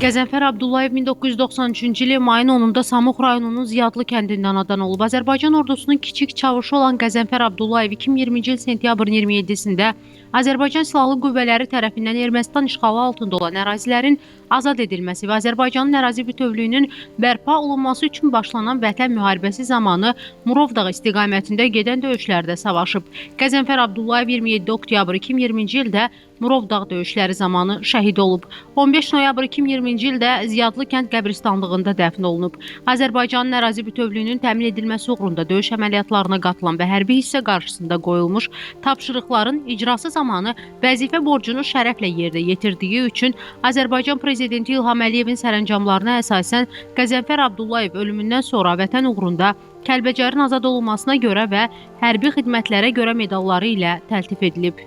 Qəzənfər Abdullayev 1993-cü ilin mayın 10-da Samux rayonunun Ziyadlı kəndində anadan olub. Azərbaycan ordusunun kiçik çavuşu olan Qəzənfər Abdullayev 2020-ci il sentyabrın 27-sində Azərbaycan Silahlı Qüvvələri tərəfindən Ermənistan işğalı altında olan ərazilərin azad edilməsi və Azərbaycanın ərazi bütövlüyünün bərpa olunması üçün başlanan Vətən müharibəsi zamanı Murovdağ istiqamətində gedən döyüşlərdə savaşıb. Qəzənfər Abdullayev 27 oktyabr 2020-ci ildə Murovdağ döyüşləri zamanı şəhid olub. 15 noyabr 2020-ci ildə Ziyadlı kənd qəbristanlığında dəfn olunub. Azərbaycanın ərazi bütövlüyünün təmin edilməsi uğrunda döyüş əməliyyatlarına qatılan və hərbi hissə qarşısında qoyulmuş tapşırıqların icrası zamanı vəzifə borcunu şərəflə yerinə yetirdiyi üçün Azərbaycan prezidenti İlham Əliyevin sərəncamlarına əsasən Qəzənfər Abdullayev ölümündən sonra vətən uğrunda Kəlbəcərin azad olunmasına görə və hərbi xidmətlərə görə medalları ilə təltif edilib.